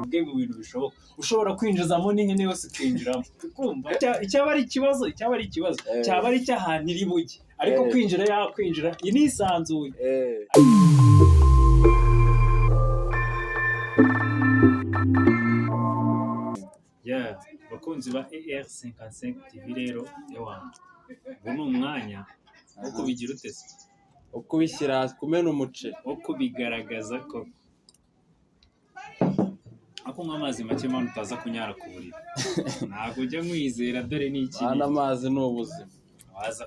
Bwe mu bintu bishoboka ushobora kwinjizamo n'ihene yose ikinjiramo, kumva icyaba ari ikibazo, icyaba ari ikibazo cyaba ari icy'ahantu iri bujye, ariko kwinjira yakwinjira inisanzuye. Yeah, bakunzi ba AR55 TV rero, ewana, ubu ni umwanya wo kubigira utese. Ukubishyira hasi, kumena umuceri. Wo kubigaragaza ko ako kunywa amazi make, mpano utaza kunyara ku buriri, ntabwo ujya nkwizera, dore ni iki. Mwana, amazi ni ubuzima. Waza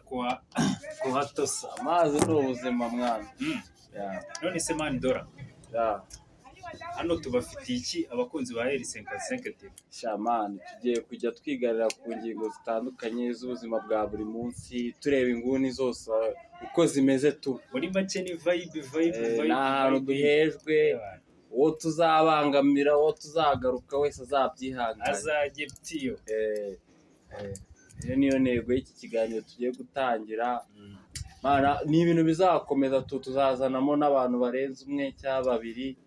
kuhatosa. Amazi ni ubuzima, mwana. Yeah. None se, man Dora, hano tubafitiye iki, abakunzi ba AR55 TV? Sha man, tugiye kujya twigarira ku ngingo zitandukanye z'ubuzima bwa buri munsi, tureba inguni zose uko zimeze tu. Muri make ni vibe, vibe, vibe. Ni ahantu Vibe. duhejwe. Uwo tuzabangamira, uwo tuzagaruka wese azabyihanganira. Azajye ptiyo. Iyo niyo ntego y'iki kiganiro tugiye gutangira. Mana, ni ibintu bizakomeza tu, tuzazanamo n'abantu barenze umwe cyangwa babiri.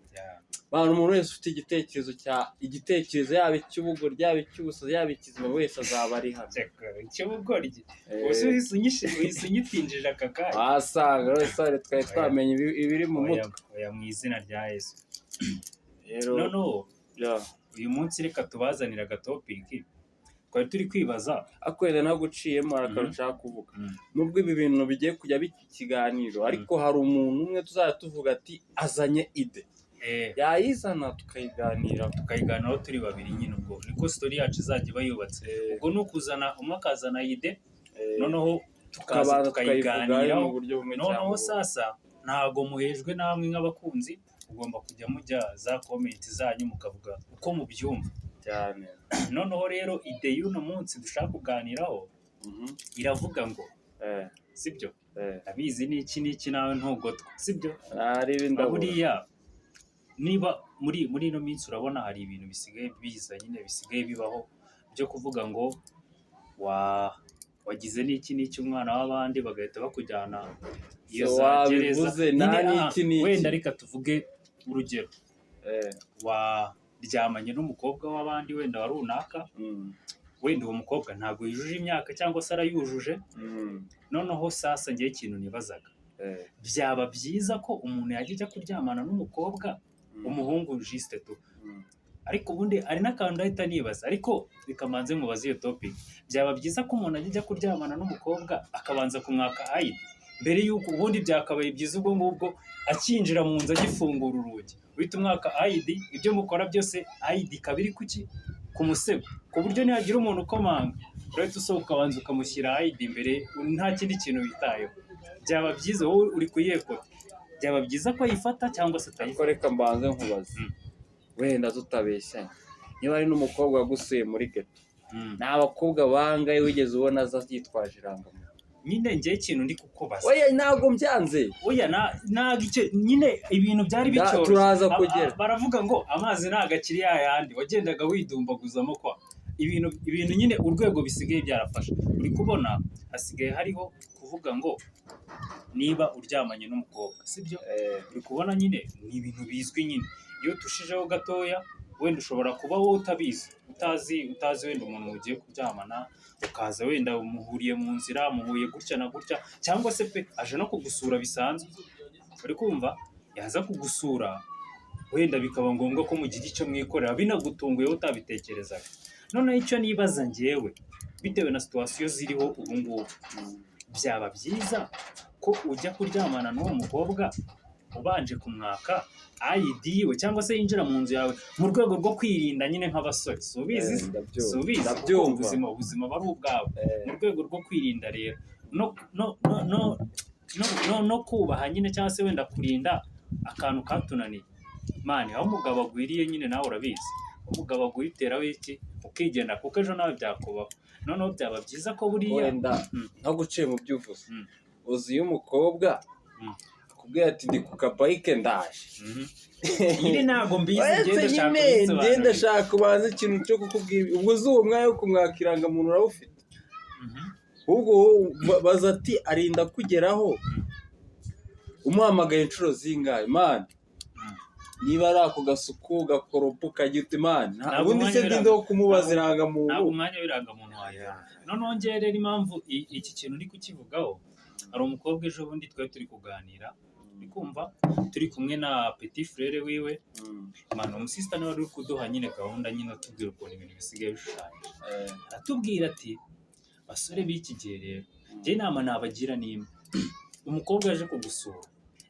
Mana, umuntu wese ufite igitekerezo cya igitekerezo, yaba icy'ubugoryi, yaba icy'ubusazi, yaba ikizima, wese azaba ari hano. Cyakora icy'ubugoryi. Ubuse uhise unyitinjije aka kanya? Wasanga wese hari twari twamenye ibiri mu Oya, mutwe. oya, mu izina rya Yesu. Rero Noneho uyu munsi reka tubazanire agatopic twari turi kwibaza. Ariko wenda naguciyemo, hari akantu nshaka kuvuga. Nubwo ibi bintu bigiye kujya biba ikiganiro, ariko hari umuntu umwe tuzajya tuvuga ati azanye idée, yayizana tukayiganiraho. Tukayiganiraho turi babiri nyine, ubwo niko story yacu izajya iba yubatse. Ubwo ni ukuzana umwe akazana idée, noneho tukaza tukabanza tukayivugaho tukayiganiraho. mu buryo bumwe cyangwa Noneho ubundi. sasa ntabwo muhejwe namwe nk'abakunzi, ugomba kujya mujya za comment zanyu mukavuga uko mubyumva. Cyane. Noneho rero idée y'uno munsi dushaka kuganiraho iravuga ngo, sibyo? Eh. Abizi n'iki n'iki, nawe ntugotwa, sibyo? Ari indabura. Buriya niba muri ino minsi urabona hari ibintu bisigaye biza nyine, bisigaye bibaho byo kuvuga ngo wagize n'iki n'iki umwana w'abandi, bagahita bakujyana iyo So za gereza. wabivuze, nta Nyine, n'iki n'iki. Wenda reka tuvuge urugero, waryamanye n'umukobwa w'abandi wenda wa runaka, wenda uwo mukobwa ntabwo yujuje imyaka cyangwa se arayujuje. Noneho sasa ngewe ikintu nibazaga, byaba byiza ko umuntu yajya ajya kuryamana n'umukobwa, umuhungu juste tu, ariko ubundi hari n'akantu ndahita nibaza, ariko reka mbanze nkubaze iyo topic. Byaba byiza ko umuntu ajya ajya kuryamana n'umukobwa akabanza kumwaka ID mbere y'uko, ubundi byakabaye byiza ubwo ngubwo akinjira mu nzu, agifungura urugi uhita umwaka ID, ibyo mukora byose ID ikaba iri kuki ku musego, ku buryo nihagira umuntu ukomanga urahita usohoka ukabanza ukamushyira ID imbere, nta kindi kintu witayeho? Byaba byiza, wowe uri kuyekota, byaba byiza ko ayifata cyangwa se Ariko atayifata? reka mbanze nkubaze. Wenda tutabeshyanye, niba ari n'umukobwa wagusuye muri ghetto, ni abakobwa bangahe wigeze ubona aza yitwaje irangamuntu? Nyine njyewe ikintu ndi kukubaza. Oya, ntabwo mbyanze. Oya, ntabwo icyo nyine ibintu byari bicyoroshye. Turaza kugera. Baravuga ngo amazi ntabwo akiri ya yandi wagendaga widumbaguzamo, kwa ibintu nyine urwego bisigaye byarafashe. Uri kubona hasigaye hariho kuvuga ngo niba uryamanye n'umukobwa, sibyo? Uri kubona nyine ni ibintu bizwi nyine, iyo utushijeho gatoya wenda ushobora kuba wowe utabizi, utazi wenda umuntu mugiye kuryamana, ukaza wenda muhuriye mu nzira, muhuye gutya na gutya, cyangwa se pe aje no kugusura bisanzwe, uri kumva yaza kugusura wenda bikaba ngombwa ko mugira icyo mwikorera binagutunguye utabitekerezaga. Noneho icyo nibaza njyewe, bitewe na situation ziriho ubu ngubu, byaba byiza ko ujya kuryamana n'uwo mukobwa ubanje kumwaka ID yiwe, cyangwa se yinjira mu nzu yawe, mu rwego rwo kwirinda nyine nk'abasore, si ubizi? Eh, ndabyumva. Si ubizi? Kuko Ndabyumva. ubuzima aba ari ubwawe. Mu rwego rwo kwirinda rero no kubaha nyine, cyangwa se wenda kurinda akantu katunaniye, man, aho umugabo agwiriye nyine, nawe urabizi, umugabo aguhiteraho iki ukigenda, kuko ejo nawe byakubaho. Noneho byaba byiza ko buriya Wenda nko guciye mu byo uvuze, uzi iyo umukobwa akubwira ati ndi ku kabike ndaje. Nyine ntabwo mbizi. Uretse ngenda shaka nyine ubisobanurire. ngenda shaka ubanze ikintu cyo kukubwira, ubwo uzi uwo mwanya wo kumwaka irangamuntu urawufite? Ubwo wowe baza ati arinda kugeraho. Umuhamagaye inshuro zingahe, man? Niba ari ako gasuku gakoropa ukagira uti: "Man, Ntabwo ubundi se umwanya ndinde wo kumubaza irangamuntu?" Ntabwo umwanya w'irangamuntu wawe. Noneho njyewe rero impamvu iki kintu uri kukivugaho, hari umukobwa ejo bundi twari turi kuganira, uri kumva, turi kumwe na petit frère wiwe. Man, umusista niwe wari uri kuduha nyine gahunda nyine, atubwira ukuntu ibintu bisigaye bishushanyije. Aratubwira ati: "Basore b'iki gihe rero, njye inama nabagira ni imwe. Umukobwa yaje kugusura,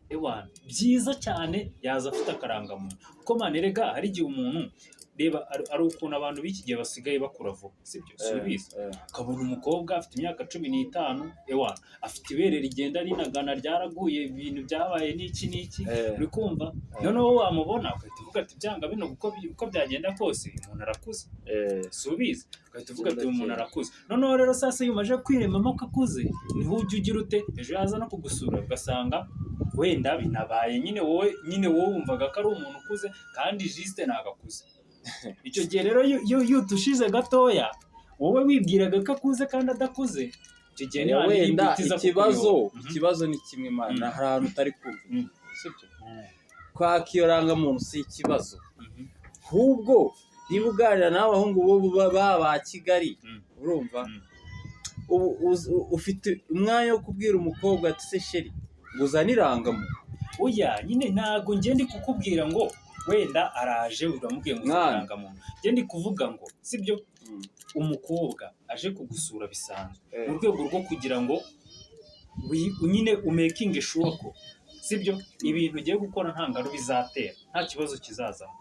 ewana, byiza cyane yaza afite akarangamuntu, kuko man, erega hari igihe umuntu, reba, ari ukuntu abantu b'iki gihe basigaye bakura vuba, sibyo? Si ubizi? Ukabona umukobwa afite imyaka 15, ewana, afite ibere rigenda rinagana, ryaraguye, ibintu byabaye n'iki n'iki." Uri kumva? Noneho wamubona ugahita uvuga ati: "Byanga bino, uko byagenda kose uyu muntu arakuze." Si ubizi? Ugahita uvuga ati: "Uyu muntu arakuze." Noneho rero sasa iyo umaze kwiremamo ko akuze, niho ujya ugira ute? Ejo yaza no kugusura, ugasanga wenda binabaye nyine, wowe nyine wowe wumvaga ko ari umuntu ukuze kandi juste ntabwo akuze. Icyo gihe rero iyo utushize gatoya, wowe wibwiraga ko akuze kandi adakuze, icyo gihe niba Wenda ikibazo, ikibazo ni kimwe, man. Hari ahantu utari kumva, sibyo? Kwaka iyo rangamuntu si ikibazo, ahubwo niba uganira n'abahungu bo ba Kigali, urumva, ubu ufite umwanya wo kubwira umukobwa ati: "Se chérie, ngo uzane irangamuntu?" Oya nyine, ntabwo njye ndi kukubwira ngo wenda araje uramubwiye ngo uzane Mwana. irangamuntu. Njye ndi kuvuga ngo, sibyo, umukobwa aje kugusura bisanzwe, mu rwego rwo kugira ngo nyine umakinge sure ko, sibyo, ibintu ugiye gukora nta ngaruka bizatera, nta kibazo kizazamo,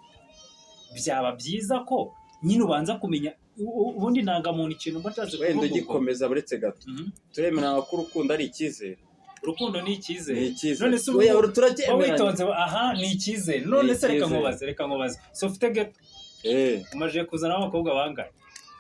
byaba byiza ko nyine ubanza kumenya ubundi indangamuntu. Ikintu mba nshatse Wenda kuvuga ubwo. ugikomeza, buretse gato. Turemera ko urukundo ari icyizere. Urukundo ni icyizere. Ni icyizere. None se ubu Oya, uba turacyemeranya. witonze aha, ni icyizere. None se reka Icyizere. nkubaze, reka nkubaze. So ufite ghetto, umaze kuzanamo abakobwa bangahe?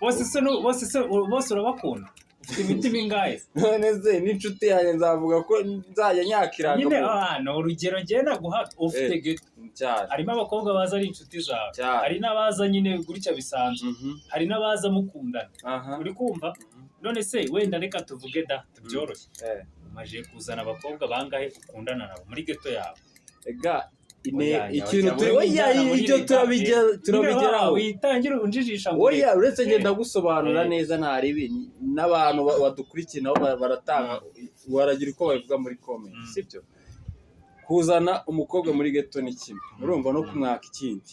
Bose se bose se bose urabakunda? Ufite imitima ingahe se? None se n'inshuti yanjye nzavuga ko nzajya nyakira Nyine irangamuntu? ah, ni urugero njyewe naguha. Ufite ghetto, Cyane. harimo abakobwa baza ari inshuti zawe, Cyane. hari n'abaza nyine gutya bisanzwe, hari n'abaza mukundana. Uri kumva? None se wenda reka tuvuge da tubyoroshye, umaze kuzana abakobwa bangahe ukundana nabo muri ghetto yawe? Ega Oya, ikintu oya, turi oya, oya, wijyana muri ibyo rega, turabigeraho. Witangira unjijisha ngo Oya, uretse ngenda gusobanura neza, ntaribi n'abantu badukurikiye nabo baratanga, baragira uko babivuga muri comment. Sibyo? Kuzana umukobwa muri ghetto ni kimwe, urumva, no kumwaka ikindi.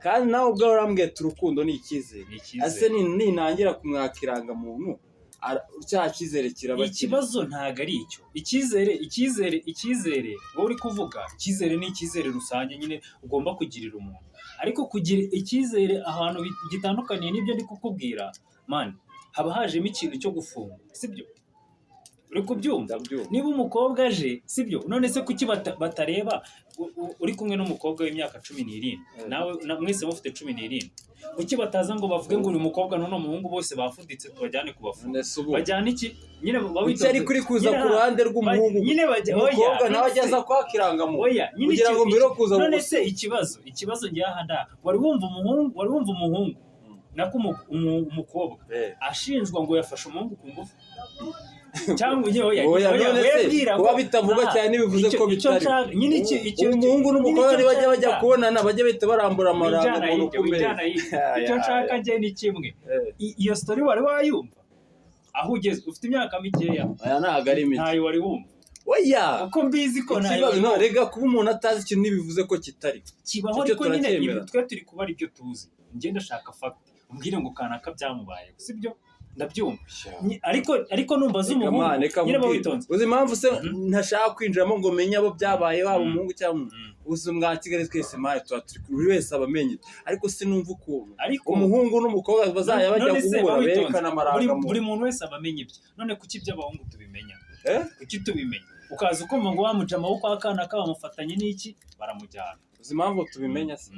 Kandi nawe ubwawe urambwiye ati urukundo ni icyizere. Ni icyizere. Ese nintangira kumwaka irangamuntu, cya cyizere kiraba kiri? Ikibazo ntabwo ari icyo. Icyizere, icyizere, icyizere wowe uri kuvuga, icyizere ni icyizere rusange nyine ugomba kugirira umuntu. Ariko kugira icyizere ahantu gitandukaniye n'ibyo ndi kukubwira, man, haba hajemo ikintu cyo gufunga, sibyo? Uri kubyumva? Ndabyumva. Niba umukobwa aje, sibyo, none se kuki batareba uri kumwe n'umukobwa w'imyaka 17, nawe mwese mufite 17, kuki bataza ngo bavuge ngo uyu mukobwa n'uno muhungu bose bafuditse, tubajyane kubafunga? None se ubu Bajyana iki nyine? Baba kuki ari kuri kuza Nyine ku ruhande rw'umuhungu? Nyine bajya, oya, Umukobwa nawe none ajya aza kwaka irangamuntu oya nyine kugira ngo mbere yo kuza none se ikibazo ngiye aha nda, wari wumva umuhungu, wari wumva umuhungu nako umukobwa ashinjwa ngo yafashe umuhungu ku ngufu cyangwa oya, Oya, oya, none se webwira kuba ngo bitavugwa ah, cyane ntibivuze ko icyo bitari. Nyine Umuhungu nyine n'umukobwa icyo nibajya bajya nshaka- kubonana, bajya bahita barambura Wijyana amarangamuntu hirya, ku meza. wijyana hirya. Icyo nshaka njye ni kimwe. Iyo story wari wayumva? Aho ugeze ufite imyaka mikeya. Aya ntabwo ari mike. Ntayo wari wumva? Oya. Uko mbizi ko ntayo Ikibazo wari no wumva. Rega kuba umuntu atazi ikintu ntibivuze ko kitari. Kibaho. Icyo Ariko nyine turacyemera. ibi twe turi kubara ibyo tuzi. Njye ndashaka fact, umbwire ngo kanaka byamubayeho, sibyo? Ndabyumva. Ariko numva Reka z'umuhungu man, reka nyine nkubwire. witonze. Uzi impamvu se ntashaka kwinjiramo ngo menye abo byabaye, waba umuhungu cyangwa uzi mwa Kigali twese mari tuba turi, buri wese aba amenye, ariko sinumva ukuntu Ariko umuhungu n'umukobwa bazajya bajya none se guhura witonze. berekana amarangamuntu. Buri muntu wese aba amenya ibye. None kuki iby'abahungu tubimenya? Eh? Kuki tubimenya, ukaza ukumva ngo wamuca amaboko akana kabamufatanye n'iki, baramujyana? Uzi impamvu tubimenya se?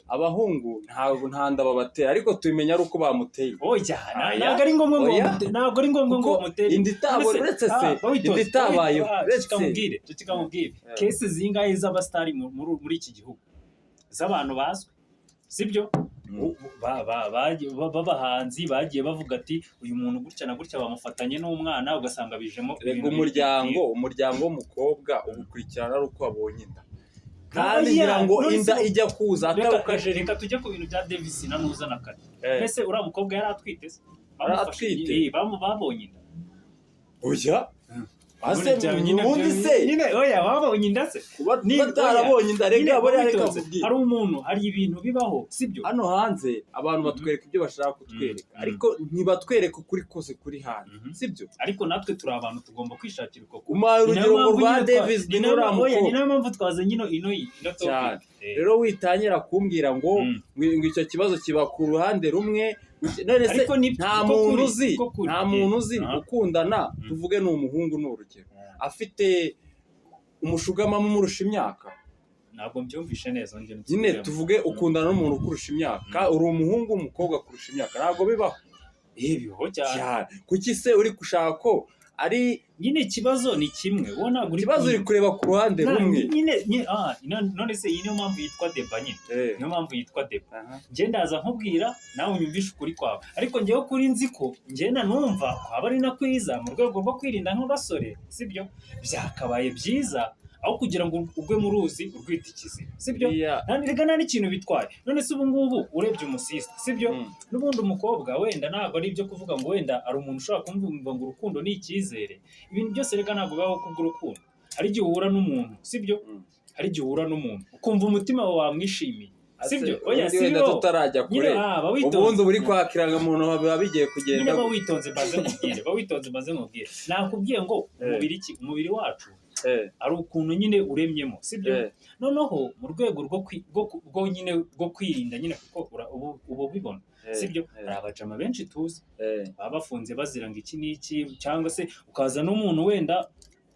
Abahungu ntabwo nta nda babatera, ariko tubimenya ari uko bamuteye. Oya, Aya. ntabwo ari ngombwa ngo Oya. ntabwo ari ngombwa ngo Kuko bamutere. inda itabona, uretse se, inda itabayeho, uretse. Ceceka ceceka nkubwire. Case zingahe z'abasitari muri iki gihugu z'abantu bazwi, sibyo? B'abahanzi bagiye bavuga ati uyu muntu gutya na gutya bamufatanye n'umwana, ugasanga bijemo Rega ibintu umuryango w'umukobwa ugukurikirana ari uko wabonye inda, kandi Oya, ngira ngo none inda se- ijya kuza Reka, atari reka tujye ku bintu bya Davis na Nuza na Kare. Mbese uriya mukobwa yari atwite se? Yari atwite? Babonye inda. Oya, ase None nyine ubundi se nyine oya, babonye inda se? Kuba batarabonye inda, Nyine rega buriya reka witonze. nkubwire. Hari umuntu, hari ibintu bibaho, sibyo? Hano hanze abantu batwereka ibyo bashaka kutwereka, ariko ntibatwereka ukuri kose kuri hanze, sibyo? Ariko natwe turi abantu, tugomba kwishakira uko kuri. Umpaye Ni nayo urugero ngo mpamvu rwa nyine Davis ni nayo n'uriya oya, ni mukobwa. nayo mpamvu twazanye ino topic. Cyane. Rero witangira kumbwira ngo ngo icyo kibazo kiba ku ruhande rumwe, none se Ariko ni nta niko muntu kuri, uzi niko kuri. nta muntu uzi ukundana, tuvuge ni umuhungu, ni urugero, afite umushugamama umurusha imyaka? Ntabwo mbyumvishe neza, njye Nyine nsubiremo. tuvuge ukundana n'umuntu ukurusha imyaka, uri umuhungu, umukobwa akurusha imyaka, ntabwo bibaho? Bibaho cyane. Cyane. Kuki se uri gushaka ko ari Nyine ikibazo ni kimwe, wowe ntabwo uri ikibazo, uri kureba ku ruhande rumwe. Nyine, none se iyi niyo mpamvu yitwa débat nyine? Niyo mpamvu yitwa débat. Njye ndaza nkubwira, nawe unyumvishe ukuri kwawe, ariko njyewe kuri nzi ko njye numva kwaba ari na kwiza mu rwego rwo kwirinda nk'abasore, sibyo? Byakabaye byiza aho kugira ngo ugwe mu ruzi urwita ikiziba, sibyo? Rega nta n'ikintu bitwaye. None se ubu ngubu urebye umusista, sibyo? N'ubundi umukobwa wenda ntabwo ari ibyo kuvuga ngo wenda hari umuntu ushobora kumva ngo urukundo ni icyizere. Ibintu byose rega ntabwo bibaho kubw'urukundo. Hari igihe uhura n'umuntu, sibyo? Hari igihe uhura n'umuntu ukumva umutima wawe wamwishimiye, sibyo? Oya, Ubundi si wenda bibaho. tutarajya Nyine kure, ba witonze. ubundi uri kwakira muntu biba bigiye kugenda Nyine ba witonze mbaze nkubwire, ba witonze mbaze nkubwire. Nakubwiye ngo umubiri ki, umubiri wacu ari ukuntu nyine uremyemo, sibyo? Noneho mu rwego rwo rwo nyine rwo kwirinda nyine, kuko uba ubibona, sibyo? Hari abajama benshi tuzi baba bafunze bazira ngo iki n'iki, cyangwa se ukaza n'umuntu wenda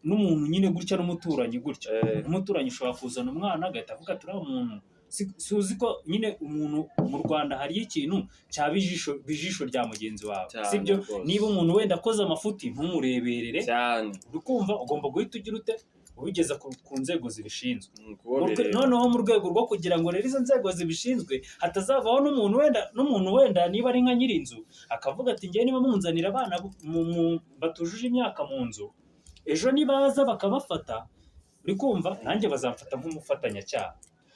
n'umuntu nyine gutya n'umuturanyi gutya. Umuturanyi ushobora kuzana umwana agahita avuga ati uriya muntu si uzi ko nyine umuntu mu Rwanda hariyo ikintu cyaba ijisho rya mugenzi wawe, Cyane sibyo? rwose. Niba umuntu wenda akoze amafuti ntumureberere, Cyane. uri kumva ugomba guhita ugira ute, ubigeza ku nzego zibishinzwe. Kubo bireba. Noneho mu rwego rwo kugira ngo rero izo nzego zibishinzwe hatazavaho n'umuntu wenda niba ari nka nyir'inzu akavuga ati njyewe niba munzanira abana batujuje imyaka mu nzu, ejo nibaza bakabafata, uri kumva nanjye bazamfata nk'umufatanyacyaha.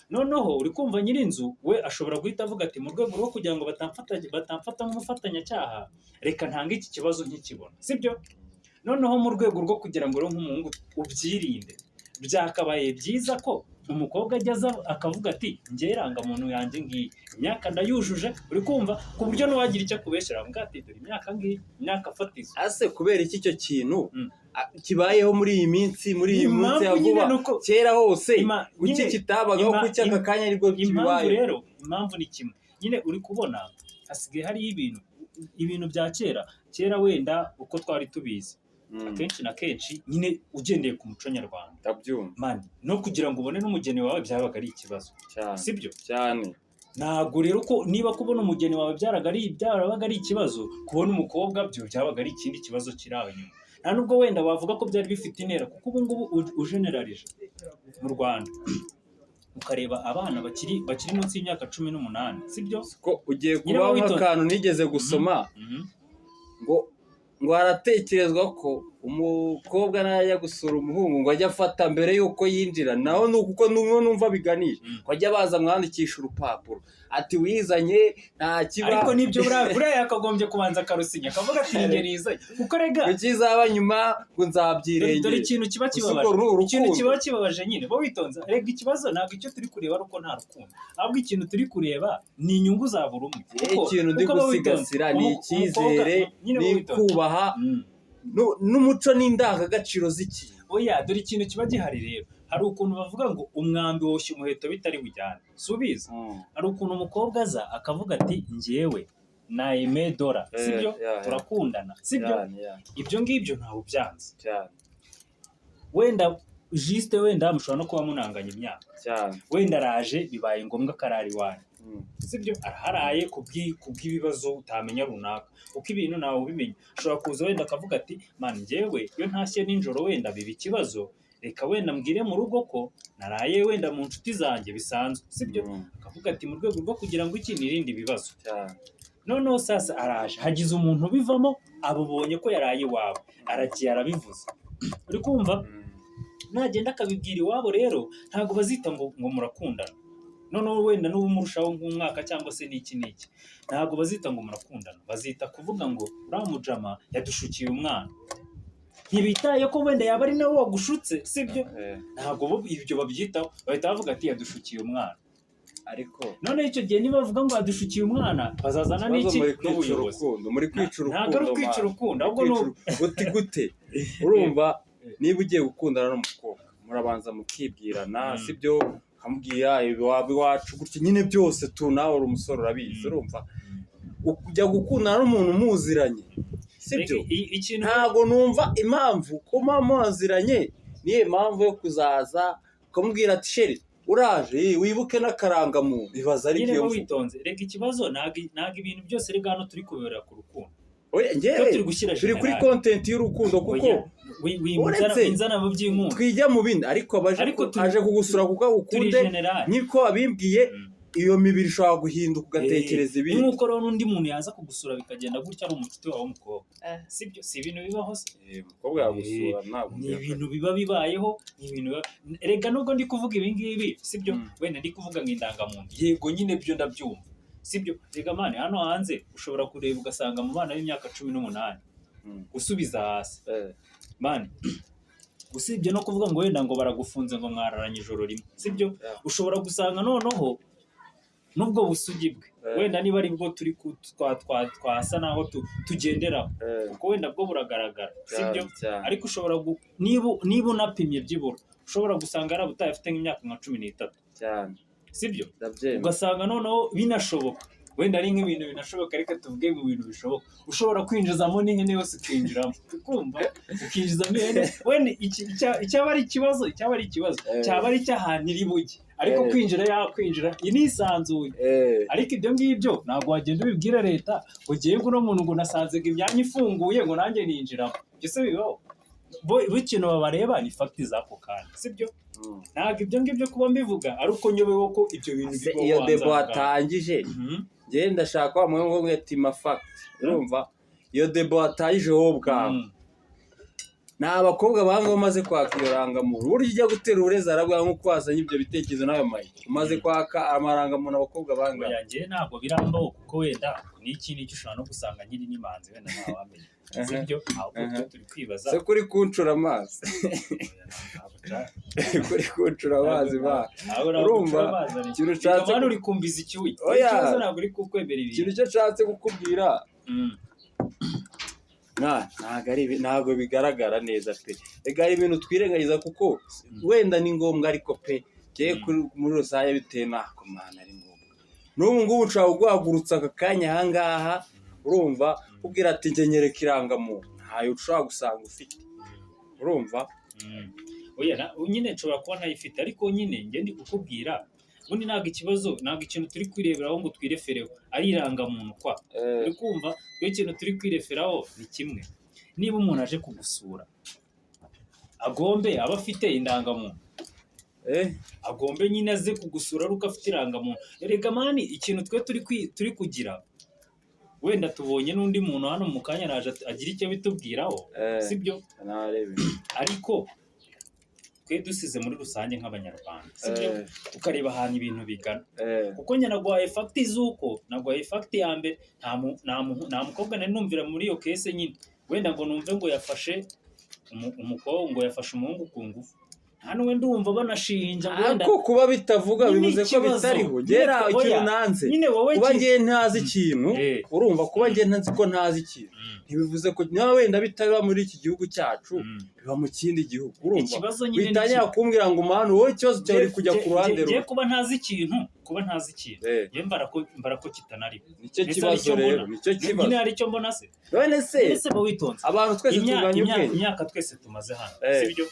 Noneho uri kumva nyir'inzu we ashobora guhita avuga ati mu rwego rwo kugira ngo batamfata nk'umufatanyacyaha, reka ntange iki kibazo nkikibona, sibyo? Noneho mu rwego rwo kugira ngo rero nk'umuhungu ubyirinde, byakabaye byiza ko umukobwa ajya aza akavuga ati njye irangamuntu yanjye ngiyi, imyaka ndayujuje, uri kumva, ku buryo n'uwagira icyo akubeshyera avuga ati dore imyaka ngiyi, imyaka fatizo. Ase kubera iki icyo kintu kibayeho muri iyi minsi, muri iyi minsi ya Impamvu nyine vuba? ni uko Kera hose kuki nyine kitabagaho? Kuki aka kanya aribwo impamvu kibaye? Rero impamvu ni kimwe nyine, uri kubona hasigaye hariho ibintu bya kera. Kera wenda uko twari tubizi, akenshi na kenshi nyine ugendeye ku muco nyarwanda, Ndabyumva. man, no kugira ngo ubone n'umugeni wawe byabaga ari ikibazo, Cyane. sibyo? Cyane. Ntabwo rero ko niba kubona umugeni wawe byarabaga ari ikibazo, kubona umukobwa byo byabaga ari ikindi kibazo kiri aho inyuma. Nta nubwo wenda wavuga ko byari bifite intera, kuko ubu ngubu ujeneralije mu Rwanda ukareba abana bakiri munsi y'imyaka 18, sibyo? Ko ugiye Nyine kubaho witonze. nk'akantu nigeze gusoma, ngo haratekerezwa ko umukobwa najya gusura umuhungu ngo ajye afata mbere y'uko yinjira, naho ni uko numva biganisha ko ajya baza mwandikisha urupapuro ati wizanye nta kiba. Ariko nibyo, buriya yakagombye kubanza akarusinya akavuga ati ninjye nizanye, kuko rega Ngo ikizaba nyuma ngo dore nzabyirengera. ikintu kiba Gusa kibabaje, urwo ni ikintu urukundo. kiba kibabaje nyine, bo witonze. Rega ikibazo ntabwo icyo turi kureba ari uko nta rukundo, ahubwo ikintu turi kureba ni inyungu za buri umwe. Ikintu ndi Kuko aba witonze. gusigasira ni icyizere, Umukobwa- nyine ni aba witonze. kubaha n'umuco n'indangagaciro z'ikintu. Oya, dore ikintu kiba gihari rero, hari ukuntu bavuga ngo umwambi woshya umuheto bitari bujyane, si ubizi? Hari ukuntu umukobwa aza akavuga ati njyewe na Aime Dora, sibyo? Yeah. Turakundana, sibyo? Cyane, yeah, Ibyo ngibyo ntawe ubyanze. Cyane. Wenda juste wenda mushobora no kuba munanganya imyaka. Cyane. Wenda araje, bibaye ngombwa ko arara iwanyu, sibyo? Araharaye kubw'ibibazo utamenya runaka, kuko ibintu ntawe ubimenya. Ashobora kuza wenda akavuga ati man, njyewe iyo ntashye nijoro wenda biba ikibazo. Reka wenda mbwire mu rugo ko naraye wenda mu nshuti zanjye bisanzwe, sibyo? Akavuga ati mu rwego rwo kugira ngo iki nirinde ibibazo. Noneho sasa araje, hagize umuntu ubivamo, abubonye ko yaraye iwawe, aragiye arabivuze, uri kumva? Nagenda akabibwira iwabo rero, ntabwo bazita ngo murakundana. Noneho wenda n'ubu umurushaho nk'umwaka cyangwa se n'iki n'iki, ntabwo bazita ngo murakundana, bazita kuvuga ngo uriya mujama yadushukiye umwana. Ntibitaye ko wenda yaba ari nawe wagushutse, sibyo? Ntabwo bo ibyo babyitaho, bahita bavuga ati yadushukiye umwana. Ariko Noneho icyo gihe niba bavuga ngo yadushukiye umwana, bazazana ikibazo, n'iki? muri kwica N'ubuyobozi. urukundo, muri kwica urukundo. Ntabwo ari ukwica Man. urukundo, ahubwo ni Uti gute? Urumva, niba ugiye gukundana n'umukobwa, murabanza mukibwirana, sibyo? Ukamubwira iwabo, iwacu, gutya nyine byose tu, nawe uri umusore urabizi. Urumva, ujya gukundana n'umuntu muziranye, sibyo? Ikintu Ntabwo numva impamvu kuba muziranye niyo mpamvu yo kuzaza ukamubwira ati chéri, uraje, wibuke n'akarangamuntu. Bibaza ariko Nyine iyo ba mvugo. witonze. Reka, ikibazo ntabwo ibintu byose rega hano turi kubera ku rukundo. Oya, Twe njyewe turi gushyira turi kuri general. content y'urukundo kuko Oya, uretse winzana mu by'inkundo. Twijya mu bindi, ariko abaje Ariko aje kugusura kuko turi agukunde, general. niko abimbwiye. Iyo mibiri ishobora guhinduka ugatekereza ibindi. Nk'uko rero n'undi muntu yaza kugusura bikagenda gutya, ari umucuti wawe w'umukobwa, sibyo? Si ibintu bibaho se? Umukobwa yagusura ntabwo Ni ibintu biba bibayeho, ni ibintu biba. Reka, nubwo ndi kuvuga ibi ngibi, sibyo? Wenda ndi kuvuga ngo indangamuntu, yego nyine byo ndabyumva, sibyo? Reka man, hano hanze ushobora kureba ugasanga mu bana b'imyaka 18 gusubiza hasi, man, usibye no kuvuga ngo wenda ngo baragufunze ngo mwararanye ijoro rimwe, sibyo? Ushobora gusanga noneho n'ubwo busugi bwe, wenda niba ari bwo turi twasa naho tugenderaho, kuko wenda bwo buragaragara, sibyo? Cyane. Ariko ushobora niba unapimye byibura, ushobora gusanga yarabutaye afite nk'imyaka nka 13, sibyo? Ndabyemera. Ugasanga noneho binashoboka, wenda ari nk'ibintu binashoboka, reka tuvuge mu bintu bishoboka, ushobora kwinjizamo n'ihene yose ukinjiramo, ukumva ukinjizamo ihene wenda icyaba ari ikibazo, icyaba ari ikibazo cyaba ari icy'ahantu iri bujye, ariko kwinjira yakwinjira inisanzuye. Ariko ibyo ngibyo ntabwo wagenda ubibwira leta ngo ngiye uno muntu ngo nasanze ngo imyanya ifunguye ngo nanjye ninjiramo. Ibyo se bibaho? Bo ikintu babareba ni fact z'ako kanya, sibyo? Ntabwo ibyo ngibyo kuba mbivuga ari uko nyobewe ko ibyo bintu Se bibaho iyo hanze débat aha ngaha. watangije, njyewe ndashaka wa mwanya ngo tima fact. Urumva, iyo débat watangije wowe ubwawe, ni abakobwa banga bamaze kwaka iyo rangamuntu. Burya ujya gutera uburezi arabwa nk'uko wazanye ibyo bitekerezo n'ayo mayike umaze kwaka amarangamuntu, abakobwa banga. Oya, njyewe ntabwo birambaho, kuko wenda n'iki n'iki ushobora no gusanga nkiri n'imanzi, wenda ntawamenya, sibyo? Ahubwo twe turi kwibaza. Se kuri kuncura amazi? Oya, ntabwo Kuri kuncura amazi ba. Ntabwo ntabwo Urumva, ucura amazi, ari ikintu ushatse hano uri kumbiza icyuya. Oya. Ikibazo ntabwo uri kukwemera Ikintu ibintu. icyo nshatse kukubwira, ntabwo ari ntabwo bigaragara neza pe. Rega hari ibintu twirengagiza kuko wenda ni ngombwa, ariko pe njyewe muri rusange bitewe n'ako mana ari ngombwa. N'ubu ngubu nshobora kuguhagurutsa aka kanya aha ngaha, urumva, ubwira ati njye nyereka irangamuntu, ntayo ushobora gusanga ufite, urumva? Oya, nyine nshobora kuba ntayifite, ariko nyine njye ndi kukubwira ubundi ntabwo ikibazo, ntabwo ikintu turi kwireberaho ngo twirefereho ari irangamuntu kwa. Uri kumva, twe ikintu turi kwireferaho ni kimwe: niba umuntu aje kugusura, agombe aba afite indangamuntu. Agombe nyine aze kugusura ari uko afite irangamuntu. Erega man, ikintu twe turi kugira, wenda tubonye n'undi muntu hano mu kanya araje agira icyo bitubwiraho, sibyo? Narebe. Ariko twe dusize muri rusange nk'Abanyarwanda, sibyo? Tukareba ahantu ibintu bigana, kuko njye naguhaye fact z'uko naguhaye fact ya mbere, nta mukobwa nari numvira muri iyo case nyine wenda ngo numve ngo yafashe umukobwa, ngo yafashe umuhungu ku ngufu. Nta n'uwe ndumva banashinja ngo wenda Ariko kuba bitavuga Nyine bivuze ko ikibazo. bitariho. Nyine Ngera ikintu oya. nanze Nyine wowe kuba ngewe ntazi ikintu, urumva, kuba ngewe ntazi ko ntazi ikintu ntibivuze ko niba wenda bitaba muri iki gihugu cyacu, biba mu kindi gihugu, urumva? Ikibazo nyine ni Witangira kimwe. kumbwira ngo manu, wowe ikibazo cyawe uri kujya ku ruhande Ngiye rumwe. kuba ntazi ikintu, kuba ntazi ikintu, njye mbara ko kitanariho. Nicyo Ese kibazo hari icyo rero, mbona? nicyo kibazo. Nyine hari icyo mbona se? None se Ese ba witonze. abantu twese tunganya ubwenge? Imyaka twese tumaze hano, sibyo?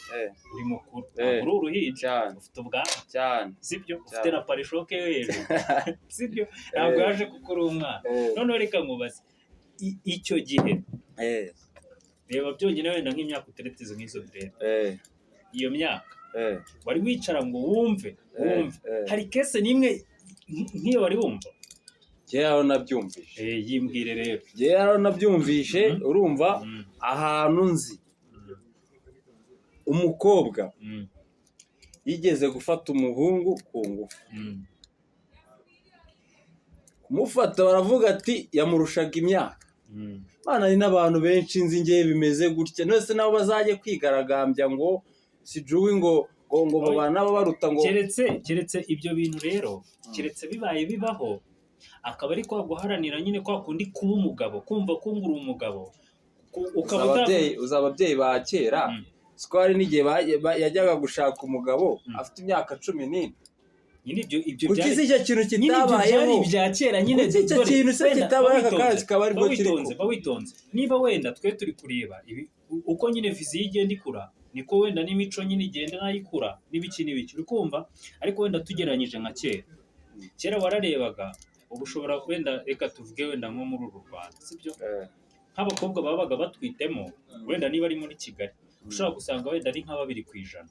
Uri mukuru, ntabwo uri uruhinja. Ufite ubwanwa, sibyo? Ufite na pare-chocs yo hejuru, sibyo? Ntabwo yaje kuko uri umwana. Noneho reka nkubaze, icyo gihe, reba byonyine wenda nk'imyaka uteretse izo nk'izo dread. Iyo myaka wari wicara ngo wumve, wumve hari case n'imwe nk'iyo wari wumva? Njyewe aho nabyumvishe. Yimbwire rero. Njyewe aho nabyumvishe, urumva, ahantu nzi umukobwa yigeze gufata umuhungu ku ngufu, kumufata baravuga ati yamurushaga imyaka. Bana, hari n'abantu benshi nzi ngewe bimeze gutya. None nabo bazajye kwigaragambya ngo si juwi ngo babana baruta ngo? Keretse ibyo bintu rero, keretse bibaye bibaho, akaba ari kwa guharanira nyine kwa kundi kuba umugabo, kumva ko uri umugabo, ukaba Uzi uzi ababyeyi ba kera, siko hari n'igihe yajyaga gushaka umugabo afite imyaka 14. Nyine ibyo Kuki byari se icyo kintu nyine ibyo byari kitabayeho? ibya kera nyine. Kuki icyo Dore, kintu se wenda, kitabayeho aka ba kanya witonze, kikaba aribwo ba kiri witonze, kuba? Ba witonze. Niba wenda twe turi kureba ibi, uko nyine vision igenda ikura, niko wenda n'imico nyine igenda nayo ikura, n'ibiki n'ibiki, uri kumva? Ariko wenda tugereranyije nka kera, kera wararebaga, ubu ushobora wenda, reka tuvuge wenda nko muri uru Rwanda, sibyo? Nk'abakobwa babaga batwitemo, wenda niba ari muri Kigali, ushobora gusanga wenda ari nka 2%,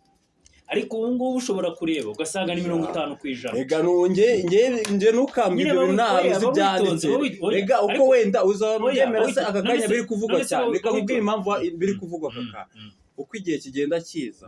ariko ubu ngubu ushobora kureba ugasanga ni 50%. Rega nge ntukambwire Nyine ibyo bintu, ntahantu oya, uzi ba byanditse. witonze, oya, Rega uko wenda uzaba oya, ubyemera se aka none kanya se biri kuvugwa cyane? ba Reka nkubwire witonze. impamvu biri kuvugwa aka kanya. Uko igihe kigenda kiza,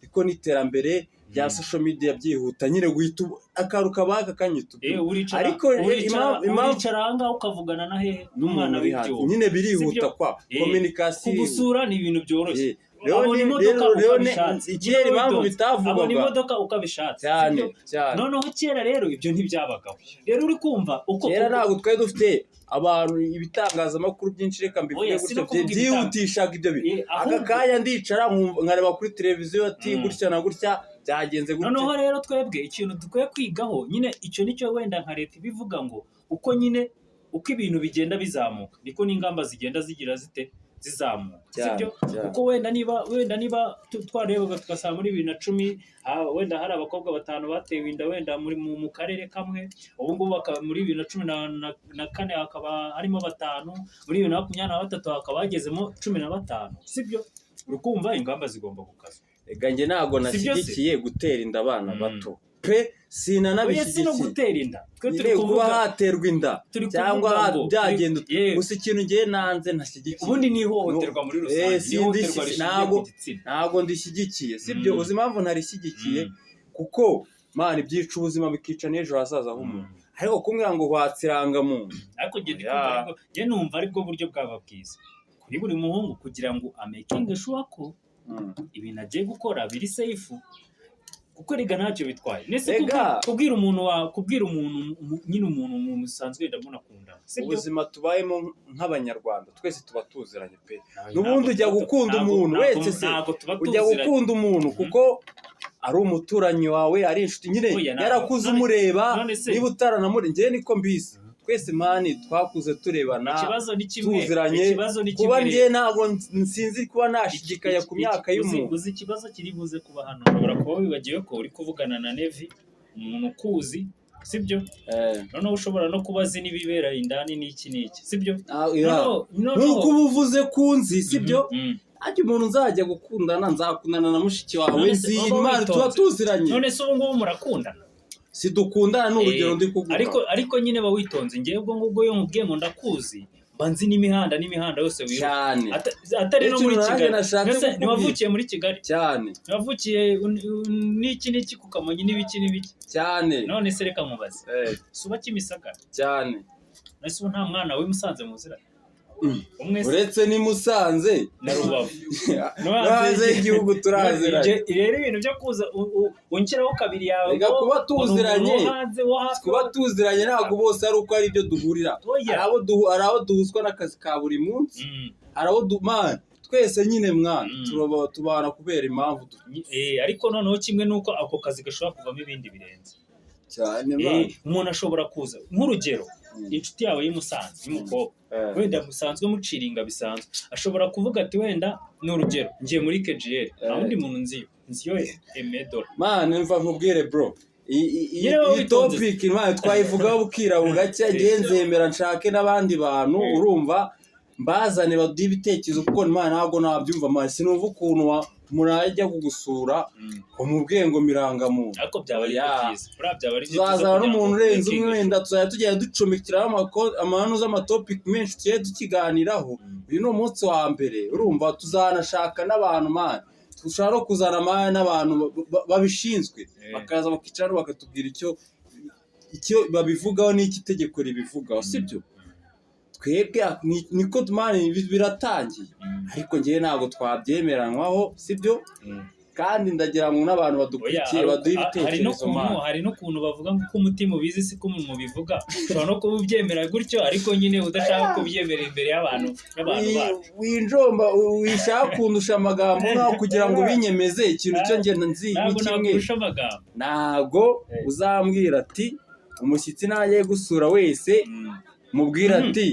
niko n'iterambere rya social media byihuta nyine, guhita akantu kabaye aka kanya uhita ubyumva. Uricara Ariko impamvu uricara aha ngaha ukavugana na hehe n'umuntu n'umwana uri hanze w'ibyuma. nyine birihuta Sibyo? kwa communication. Kugusura ni ibintu byoroshye. Rero Abona imodoka rero uko abishatse. kera Nyine impamvu witonze. bitavugwaga Abona imodoka uko abishatse, cyane sibyo? Cyane. Noneho kera rero ibyo ntibyabagaho. Rero uri kumva uko Kera ntabwo twari dufite abantu, ibitangazamakuru byinshi, reka mbivuge Oya, si gutyo, no kuvuga byihutishaga ibyo bintu. Aka kanya ndicara nkareba kuri televiziyo ati gutya na gutya byagenze gutya. Noneho rero twebwe ikintu dukwiye kwigaho nyine, icyo nicyo wenda nka leta ibivuga ngo uko nyine uko ibintu bigenda bizamuka, niko n'ingamba zigenda zigira zite? Zizamuka. Cyane, sibyo? cyane. Kuko wenda niba twarebaga tugasanga muri 2010 wenda hari abakobwa batanu batewe inda wenda muri mu karere kamwe, ubu ngubu bakaba muri 2014 hakaba harimo batanu, muri 2023 hakaba hagezemo 15, sibyo? Uri kumva ingamba zigomba gukazwa. Rega njye ntabwo Si byo se? nashyigikiye gutera inda abana bato pe, Oya, si no sinanabishyigikiye. gutera inda, twe turi Nyine kuba kuvuga haterwa inda turi cyangwa kuvuga ngo byagenda yewe. Gusa ikintu ngiye nanze ntashyigikiye Ubundi ni ihohoterwa muri rusange, ni ihohoterwa rishingiye ku gitsina. Ntabwo ndishyigikiye, sibyo? Uzi impamvu ntarishyigikiye? Kuko man, byica ubuzima, bikica n'ejo hazaza h'umuntu. Ariko kumbwira ngo watse irangamuntu Ariko njye ndi Oya. kumva njye numva aribwo buryo bwaba bwiza kuri buri muhungu kugira ngo amakinge sure ko ibintu agiye gukora biri safe, kuko rega ntacyo bitwaye. Nese Rega. kubwira umuntu wa kubwira umuntu nyine umuntu musanzwe wenda munakundana, sibyo? Ubuzima tubayemo nk'Abanyarwanda twese tuba tuziranye pe. Ntabwo N'ubundi ujya gukunda umuntu wese se, ntabwo tuba ujya tuziranye. gukunda umuntu kuko ari umuturanyi wawe, ari inshuti nyine, Oya, yarakuze umureba. None se Niba utaranamure, njyewe niko mbizi, twese man twakuze turebana, Ikibazo ni kimwe. tuziranye. Ikibazo ni Kuba kimwe. njye ntabwo nsinzi kuba nashidikanya ku myaka y'umuntu. Uzi ikibazo kiri buze kuba hano? Ushobora kuba wibagiwe ko uri kuvugana na Nevi, umuntu ukuzi, sibyo? Noneho ushobora no kuba azi n'ibibera indani n'iki n'iki, sibyo? Ah, yeah. Noneho Nk'uko uba uvuze ko unzi, sibyo? Mhm. Ariko umuntu nzajya gukundana, nzakundana na mushiki wawe None se nzi, uba Imana tuba witonze. tuziranye. None se ubu ngubu murakundana? Si dukundana, ni urugero ndi kuguha. Ariko nyine ba witonze. Ngewe ubwo ngubwo iyo nkubwiye ngo ndakuzi, mba nzi n'imihanda n'imihanda yose wiruka. Cyane. Atari no Icyo muri nanjye Kigali. nashatse Mbese kukubwira. ntiwavukiye muri Kigali? Cyane. Ntiwavukiye n'iki n'iki ku Kamonyi n'ibiki n'ibiki? Cyane. None se reka nkubaze, si uba Kimisagara? Cyane. None se ubu nta mwana w'i Musanze muziranye? Umwe se? Uretse n'i Musanze Na Rubavu. no hanze y'igihugu turaziranye. Rero ibintu byo kuza unshyiraho kabiri yawe Reka ngo kuba ngo ni umuntu tuziranye. wo hanze, wo hafi. Kuba tuziranye ntabwo bose ari uko ari ibyo duhurira. Oya. Hari abo duhuzwa n'akazi ka buri munsi, hari abo man, twese nyine mwana tubana kubera impamvu Ariko noneho kimwe nuko ako kazi gashobora kuvamo ibindi birenze. Cyane man. Umuntu ashobora kuza, nk'urugero, inshuti yawe y'i Musanze y'umukobwa, wenda musanzwe muciringa bisanzwe, ashobora kuvuga ati wenda ni urugero ngiye muri KGL, nta wundi muntu nziyo, nziyo Emedora. Man, mva nkubwire bro, Nyine wowe iyi witonze. topic man twayivugaho bukira bugacya. Ngiye nzemera nshake n'abandi bantu, urumva, mbazane baduhe ibitekerezo, kuko man ntabwo nabyumva man, sinumva ukuntu umuntu ajya kugusura umubwiye ngo mirangamuntu. Ariko byaba ari byo Oya. byiza, buriya byaba ari byo byiza Tuzazana kugira ngo n'umuntu urenze umwe, making wenda tuzajya tugenda ducomekeraho amahano z'amatopic menshi tugiye tukiganiraho. Uyu ni umunsi wa mbere, urumva tuzanashaka n'abantu, man, dushobora no kuzana, man, n'abantu babishinzwe, bakaza bakicara bakatubwira icyo babivugaho n'icyo itegeko ribivugaho, sibyo? Twebwe niko, man, biratangiye, ariko ngewe ntabwo twabyemeranywaho, sibyo? Kandi ndagira ngo n'abantu Oya, badukurikiye baduhe hari ibitekerezo, n'ukuntu man. Hari n'ukuntu bavuga ngo uko umutima ubizi si ko umunwa ubivuga. Ushobora no kuba ubyemera gutyo, ariko nyine udashaka kubyemera imbere y'abantu bacu. Winjomba, wishaka kundusha amagambo nkaho kugira ngo ubinyemeze. Ikintu cyo ngenda nzi ni Ntabwo kimwe. nakurusha amagambo. Ntabwo uzambwira ati umushyitsi najye gusura wese mubwira ati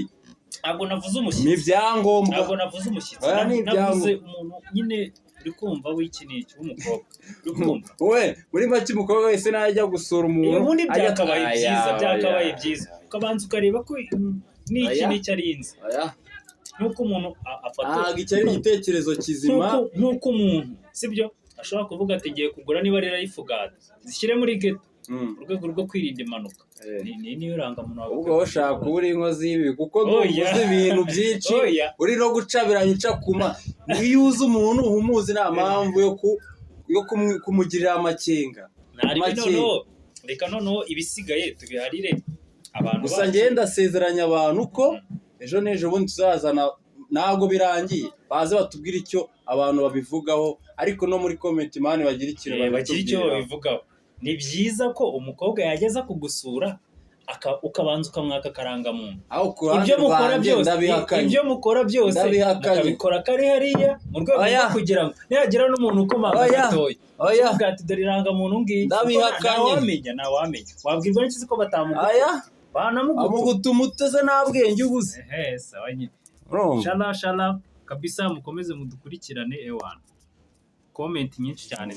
Ntabwo navuze ni umushyitsi. ibyangombwa. Ntabwo navuze umushyitsi. Oya, ni Navuze ibyangombwa. umuntu nyine uri kumva w'iki n'iki w'umukobwa, uri kumva? We muri make, umukobwa wese najya gusura umuntu Ubundi ajya byakabaye Aya, byiza, byakabaye oya, byiza ukabanza ukareba ko n'iki Oya. n'iki ari inzi, Oya. nk'uko umuntu afata Ntabwo icyo ari igitekerezo kizima. Nk'uko umuntu, sibyo, ashobora kuvuga ati ngiye kugura niba ari life guard, zishyire muri ghetto mu rwego rwo kwirinda impanuka. Ni niyo irangamuntu wawe. Ubwo wowe ushaka kuba uri inkozi y'ibibi, kuko ndumva Oya. uzi ibintu byinshi, Oya. uri no gucabiranya uca kuma. Iyo uzi umuntu umuzi, nta mpamvu yo kumugirira amakenga. Ntari Make. Noneho reka noneho ibisigaye tubiharire abantu Gusa bacu. njyewe ndasezeranya abantu ko ejo n'ejo bundi tuzazana, ntabwo birangiye, baze batubwire icyo abantu babivugaho, ariko no muri comment, man, bagira ikintu Bagira icyo babitubwiraho. babivugaho. Ni byiza ko umukobwa yageza kugusura ukabanza ukamwaka akarangamuntu? Aho ku ruhande Ibyo mukora rwanjye byose, ndabihakanye. ibyo mukora byose Ndabihakanye. mukabikora kari hariya mu rwego Oya. rwo kugira ngo nihagira n'umuntu ukomanga Oya. gatoya, Oya. uvuga ati dore irangamuntu ngiyi. Ndabihakanye. Ntawamenya, ntawamenya, wabwirwa n'iki ko batamuguta? Aya. Banamuguta. Amugutuma uteze nta bwenge ubuze. Ehe, sawa nyine. Urumva? Shala shala kabisa, mukomeze mudukurikirane, ewana, comment nyinshi cyane.